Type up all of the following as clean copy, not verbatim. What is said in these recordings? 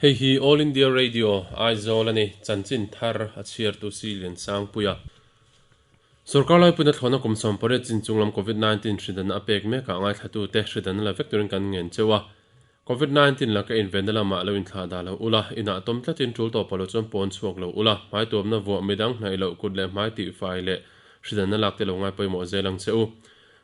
Hei hi All India Radio, Aizawl a ni. Chanchin thar a chhiartu si Liansangpuia. Sorkar laipuina thlawhna kum 18 chin chunglam Covid-19 hridanna a pek mekah ngaithlatute hridanna la vek turin kan ngen cheu a. Covid-19 laka invenna lamah lo inthlah dah lo ula, inah tawm tlatin tul tawp lo chuan pawn chhuak lo ula, hmai tuamna vuah midang hnaih loh kut leh hmai tihfai leh hridanna lak te lo ngai pawimawh zel ang che u.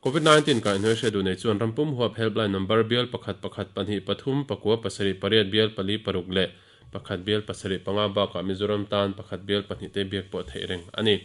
Covid-19 kaihhnuai hriat duh nei chuan rampum huap helpline number bial pakhat pakhat pahnih pathum pakua pasarih pariat bial pali paruk leh pakhat bial pasarih panga bakah Mizoram tan pakhat bial pahnih te biak pawh theih reng a ni.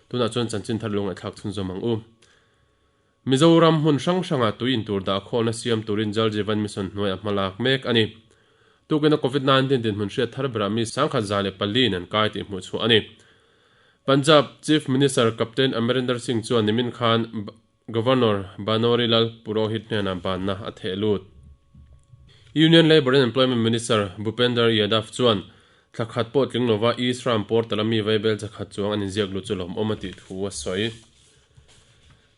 Tunah chuan chanchin thar lo ngaihthlak chhunzawm ang u. Mizoram hmun hrang hranga tui intur dah khawlna siam turin Jal Jeevan Mission hnuaiah hma lak mek a ni. Tukina Covid-19 dinhmun hriat thar berah mi 1104 in an kai tih hmuh chhuah a ni. Punjab Chief Minister Captain Amarinder Singh chuan nimin khan Governor Banwari Lal Purohit hnenah banna a theh lut. Union Labour and Employment Minister Bhupender Yadav chuan thla khat pawh tling lova e-Shram portal a mi vaibel zakhat chuang an inziak lut chu lawmawm a tih thu a sawi.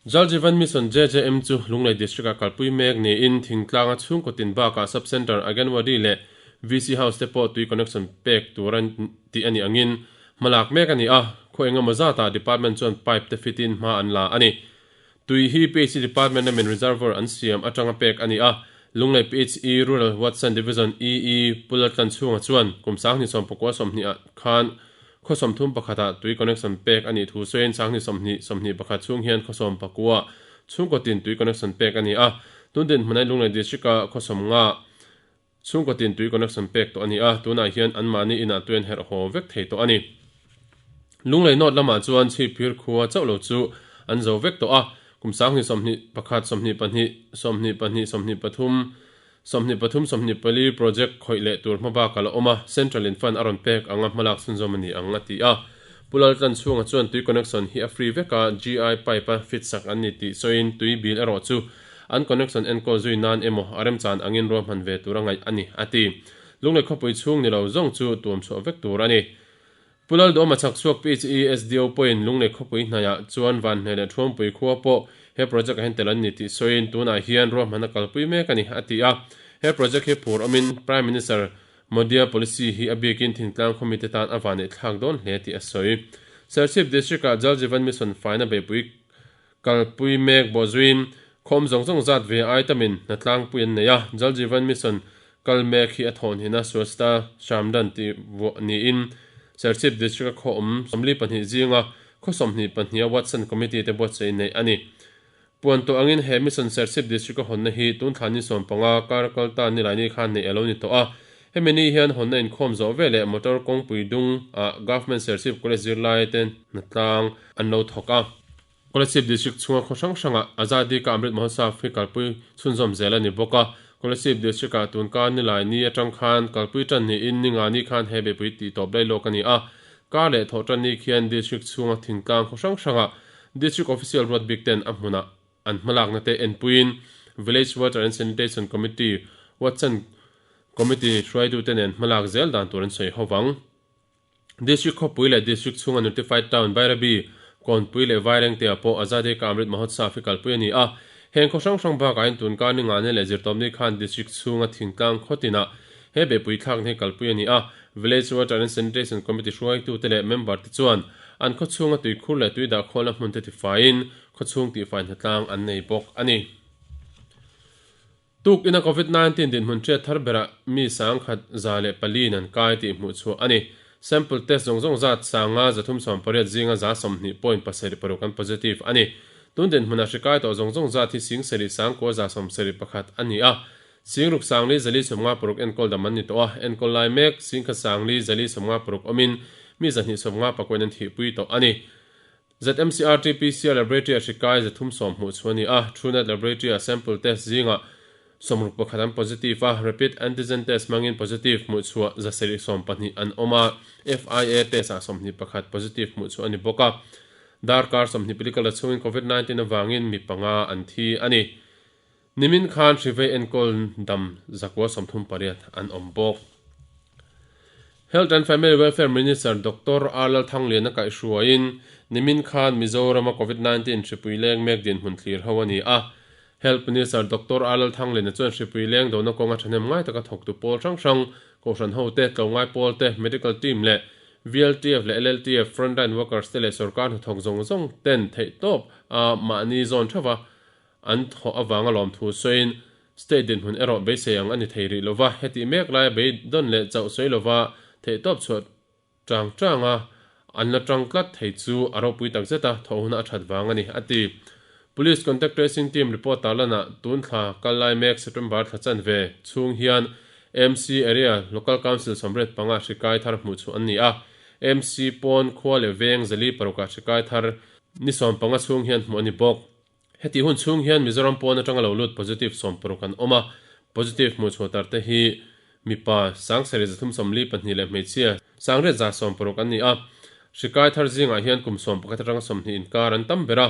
Jal Jeevan Mission, JJM, chu Lunglei District-ah kalpui mek niin Thingtlanga chhungkaw tin bakah Sub Centre Aganwadi leh VC House te pawh tui connection pek tura tih a nih angin hmalak mek a ni a, khaw engemaw zatah Department chuan pipe te fit in hma an la a ni. Tui hi PHE Department lamin reservoir an siam atanga pek a ni a, Lunglei PHE Rural Watson Division EE Pulatlan chhunga chuan kum 2019 ah khan Khaw sawmthum pakhatah tui connection pek a nih thu sawiin 2020, 21 chhung hian khaw sawm pakua chhungkaw tin tui connection pek a ni a. Tun dinhmunah Lunglei District-a khaw sawm nga chhungkaw tin tui connection pek tawh a ni a, tunah hian anmahni inah tui an herh haw vek thei tawh a ni. Lunglei North lamah chuan Chhipphir khua chauh lo chu an zo vek tawh a, kum 2021, 22, 22, 23 24 project khawih leh tur hma bak a la awm a, Central in fund a rawn pek anga hmalak chhunzawm a ni ang a ti a. Pu Laltlan chhunga chuan tui connection hi a free vek a, GI pipe a fit sak an ni tih sawiin tui bill erawh chu an connection enkawl zui nan emaw a remchan angin ruahman ve tur a ngaih a ni a ti. Lunglei khawpui chhung ni lo zawng chu tuam chhuah vek tur a ni. Pu Lalduhawma chhak chhuak PHE SDO pawhin Lunglei khawpui hnaiah chuan Vanhneh leh Thuampui khua pawh he project ah hian tel an ni tih sawiin tunah hian ruahmanna kalpui mek a ni a ti a. He project hi phur awmin Prime Minister Modia policy hi a bikin thingtlang khawmite tan a vanneih thlak dawn hle tih a sawi. Serchhip District ah Jal Jeevan Mission faina beihpui kalpui mek bawhzuiin khawm zawng zawng zat ve ai tamin hnatlangpui an nei a. Jal Jeevan Mission kal mek hi a thawnhina Swachhta Shramdan tih vuah niin Serchhip District-a khaw awm 42 zinga khaw 22 a Watson Committee te buatsaih neih a ni. Puan tawh angin he Mission Serchhip District-a hawnna hi tun thla ni 15 kar kalta Nilaini khan neih a lo ni tawh a. Hemi ni hian hawnna inkhawm zawh veleh motor kawngpui dung ah Government Serchhip College zirlai te hnatlang an lo thawk a. Kolasib District chhunga khaw hrang hrangah Azadi Ka Amrit Mahotsav hi kalpui chhunzawm zel a ni bawk a. Kolasib District-ah tunka nilai ni atang khan kalpui tan niin ninga ni khan he beihpui tih tawp daih lawk a ni a. Kar leh thawh tan ni khian District chhunga thingtlang khaw hrang hrangah District Official ruat bik ten a hmunah an hmalakna te enpuiin Village Water and Sanitation Committee, Watsan Committee hruaitute nen hmalak zel dan tur an sawi ho vang. District khawpui leh District chhunga Notified Town Bairabi, Kawnpui leh Vairengte-ah pawh Azadi Ka Amrit Mahotsav hi kalpui a ni a. Heng khaw hrang hrang bakah hian tun kar ni ngahne leh zirtawpni khan District chhunga thingtlang khaw tinah he beihpui thlakna hi kalpui a ni a. Village Water and Sanitation Committee hruaitute leh member te chuan an khaw chhunga tuikhur leh tui dahkhawlna hmun te tifaiin khaw chhung tihfai hnatlang an nei bawk a ni. Tuk ina Covid 19 dinhmun hriat thar berah mi 1104 in an kai tih hmuh chhuah a ni. Sample test zawng zawng zat 5380 zinga 20.76 an positive a ni. Tun dinhmunah hri kai tawh zawng zawng zat hi 79,171 a ni a. 6456 enkawl dam an ni tawh a, enkawl lai mek 1456 awmin mi 295 an thihpui tawh a ni. ZMC RT-PCR Laboratory-a hri kai 310 hmuh chhuah a ni a, Truenat Laboratory-a sample test zingah 61 an positive a, rapid antigen test hmangin positive hmuh chhuah 712 an awm a, FIA test-ah 21 positive hmuh chhuah a ni bawk a. Darkar 24 kal chhungin Covid-19 avangin mi panga an thi a ni. Nimin khan hri vei enkawl dam 138 an awm bawk. Health and Family Welfare Minister Doctor R Lalthangliana kaihhruaiin nimin khan Mizorama Covid-19 hripui leng mek dinhmun thlir ho a ni a. Health Minister Doctor R Lalthangliana chuan hripui leng dona kawnga thahnem ngai taka thawktu pawl hrang hrang Kohhran hote, tlawmngai pawl te, medical team leh VLTF leh LLTF frontline workers te leh sorkar hnathawk zawng zawng ten theihtawp a mahni zawn theuh a an thawh avanga lawmthu sawiin state dinhmun erawh beisei ang a ni thei rih lova, hetih mek laia beidawn leh chauh sawi lova theihtawp chhuah Chang changa an la tang tlat thei chu a ropui tak zet a, thawh huna a that vang a ni, a ti. Police Contact Tracing Team report tarlanah tun thla kal lai mek September thla chanve chhung hian MC Area Local Council 85 hri kai thar hmuh chhuah an ni a, MC pawn khua leh veng zali parukah hri kai thar ni 15 chhung hian hmuh a ni bawk. Heti hun chhung hian Mizoram pawn atanga lo lut positive 60 an awm a, positive hmuh chhuah tar te hi mipa 7342 leh hmeichhia 1160 an ni a. Hri kai thar zingah hian kum 11 atanga 20 inkar an tam ber a,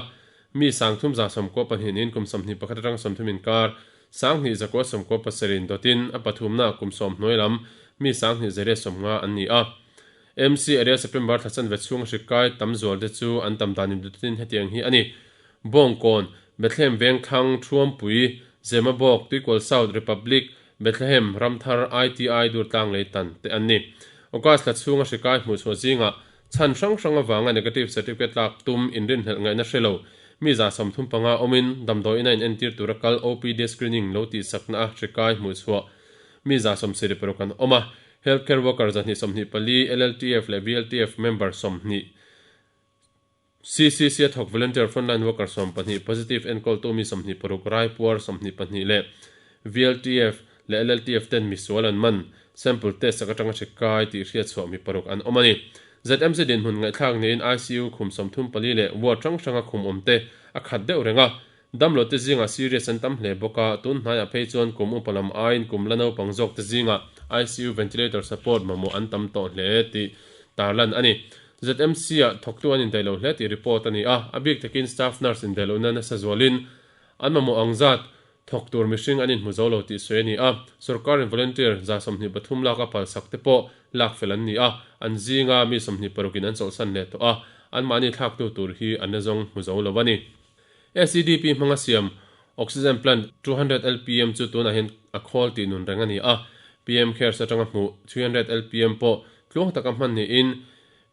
mi 3192 niin kum 21 atanga 30 inkar 2997 in dawtin a pathumna kum sawm hnuai lam mi 2150 an ni a. MC area September thla chanve chhung hri kai tam zual te chu an tam dan indutin hetiang hi a ni. Bawngkawn, Bethlehem Vengthlang, Thuampui, Zemabawk, Tuikual South, Republic, Bethlehem, Ramthar, ITI, Durtlang lei tan te an ni. August thla chhunga hri kai hmuh chhuah zingah chhan hrang hrang avanga negative certificate lak tum inrinhlelh ngaihna hre lo mi 35 awmin damdawiin a inentir tura kal OPD screening lo tihsakna a hri kai hmuh chhuah mi 76 an awm a. Healthcare worker 224, LLTF leh VLTF member 20, CCC a thawk volunteer frontline worker 12, positive enkawltu mi 26, raipuar 22 leh VLTF leh LLTF ten misual an man, sample test sak atanga hri kai tih hriatchhuah mi paruk an awm a ni. ZMC dinhmun ngaihthlak niin ICU khum 34 leh ward hrang hranga khum awmte a khat deuh reng a, Damlote zingah serious an tam hle bawk a, tun hnaiah phei chuan kum upa lam aiin kum la naupang zawkte zingah ICU ventilator support mamawh an tam tawh hle tih tarlan a ni. ZMC-ah thawktu an indaih lo hle tih report a ni a, a bik takin staff nurse indaih lohna nasa zualin an mamawh ang zat thawk tur mihring an inhmu zo lo tih sawi a ni a, sorkarin volunteer 23 lak a palsak te pawh lak fel an ni a, an zinga mi 26 in an chawlhsan leh tawh a, anmahni thlaktu tur hi an la zawng hmu zo lo a ni. SEDP hmanga siam Oxygen Plant 200 LPM chu tunah hian a khawl tih nun reng a ni a, PM Cares atanga hmuh 300 LPM pawh tluang taka hman niin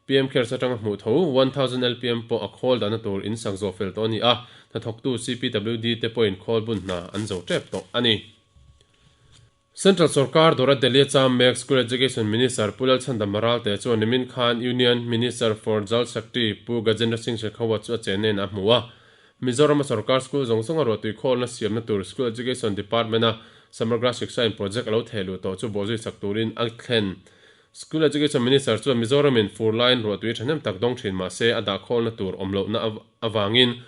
PM Cares atanga hmuh tho 1000 LPM pawh a khawl dahna tur in sak zawh fel tawh a ni a, hnathawktu CPWD te pawhin khawl bun hna an zo tep tawh a ni. Central Sorkar dawra Delhi cham mek School Education Minister Pu Lalchhandama Ralte chuan nimin khan Union Minister for Jal Shakti Pu Gajendra Singh Shekhawat chu a chen a hmu a. Mizorama sorkar school zawng zawnga ruahtui khawlna siamna tur School Education Department-a Samagra Shiksha in project a lo theh luh tawh chu bawhzui chak turin a thlen. School Education Minister chuan Mizoramin fur laiin ruahtui thahnem tak dawng thin mah se a dah khawlna tur awm lohna avangin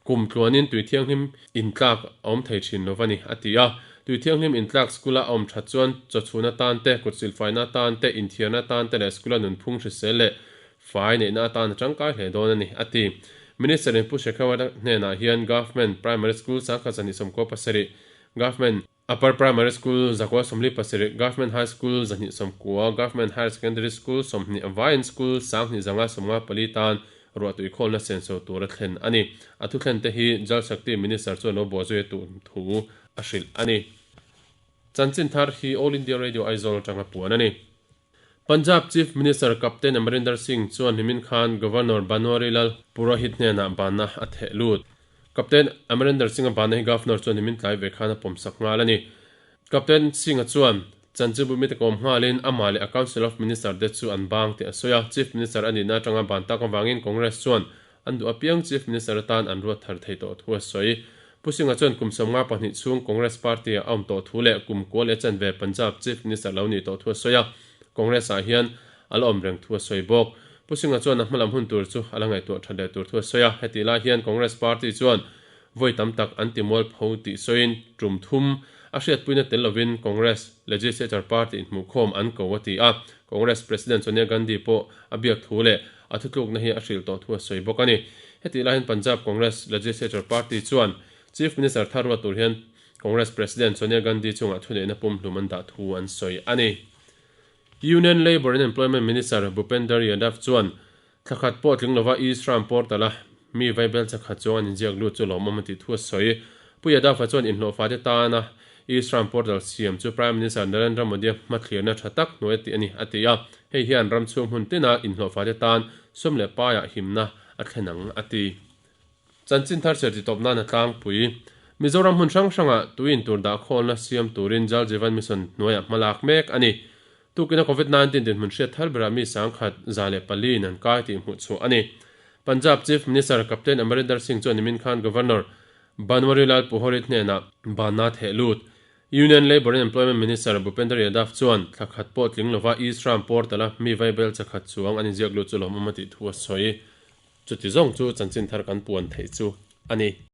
Kum tluanin tui thianghlim intlak a awm thei thin lo va ni, a ti a. Tui thianghlim intlak school-a a awm that chuan chawchhun atan te, kut silfaina atan te, inthiarna atan te leh school-a nunphung hrisel leh fai neihna atan a tangkai hle dawn a ni, a ti. Minister-in Pu Shekhawat hnenah hian Government Primary School 1197, Government Upper Primary School 147, Government High School 290, Government Higher Secondary School 20 avaiin School 2554 tan ruahtui khawlna senso tur a thlen a ni. A thuthlente te hi Jal Shakti Minister chuan lo buah zui a tum thu a hrilh a ni. Chanchin thar hi All India Radio Aizawl atanga puan a ni. Punjab Chief Minister Captain Amarinder Singh chuan nimin khan Governor Banwarilal Purohit hnenah banna a theh lut. Captain Amarinder Singh-a banna hi Governor chuan nimin tlai ve khan a pawmsak nghal a ni. Captain Singh-a chuan chanchinbu mite kawm nghalin amah leh a Council of Minister te chu an bang tih a sawi a, Chief Minister a nihna atanga ban tak avangin Congress chuan an duh apiang Chief Minister atan an ruat thar thei tawh thu a sawi. Pu Singh-a chuan kum 52 chhung Congress party-ah a awm tawh thu leh kum kual leh chanve Punjab Chief Minister lo nih tawh thu a sawi a, Congress-ah hian a la awm reng thu a sawi bawk. Pu Singh-a chuan a hmalam hun tur chu a la ngaihtuah that leh tur thu a sawi a, hetih lai hian Congress party chuan vawi tam tak an ti mualpho tih sawiin tum thum a hriatpuina tel lovin Congress Legislature party inhmuhkhawm an ko a ti a, Congress President Sonia Gandhi pawh a biak thu leh a thutlukna hi a hrilh tawh thu a sawi bawk a ni. Hetih laiin Punjab Congress Legislature Party chuan Chief Minister thar ruat tur hian Congress President Sonia Gandhi chungah thuneihna pumhlum an dah thu an sawi a ni. Union Labour and Employment Minister Bhupender Yadav chuan thla khat pawh tling lova e-Shram portal-a mi vaibel chakhat chuang an inziak lut chu lawmawm a tih thu a sawi. Pu Yadav-a chuan inhlawhfate tana. E-Shram portal siam chu Prime Minister Narendra Modi-a hmathlirna tha tak hnuai a tih a ni, a ti a. Hei hian ram chhung hmun tina inhlawhfate tan sum leh paiah himna a thlen ang, a ti. Chanchin thar chhiar titawp nan a tlangpui. Mizoram hmun hrang hrangah tui intur dahkhawlna siam turin Jal Jeevan Mission hnuaiah hmalak mek a ni. Tukina Covid 19 dinhmun hriat thar berah mi sangkhat 104 in an kai tih hmuh chhuah a ni. Punjab Chief Minister Captain Amarinder Singh chuan nimin khan Governor Banwarilal Purohit hnenah banna theh lut. Union Labour and Employment Minister Bhupender Yadav chuan thla khat pawh tling lova e-Shram portal-a mi vaibel chakhat chuang an inziak lut chu lawmawm a tih thu a sawi. Chuti zawng chu chanchin thar kan puan theih chu a ni.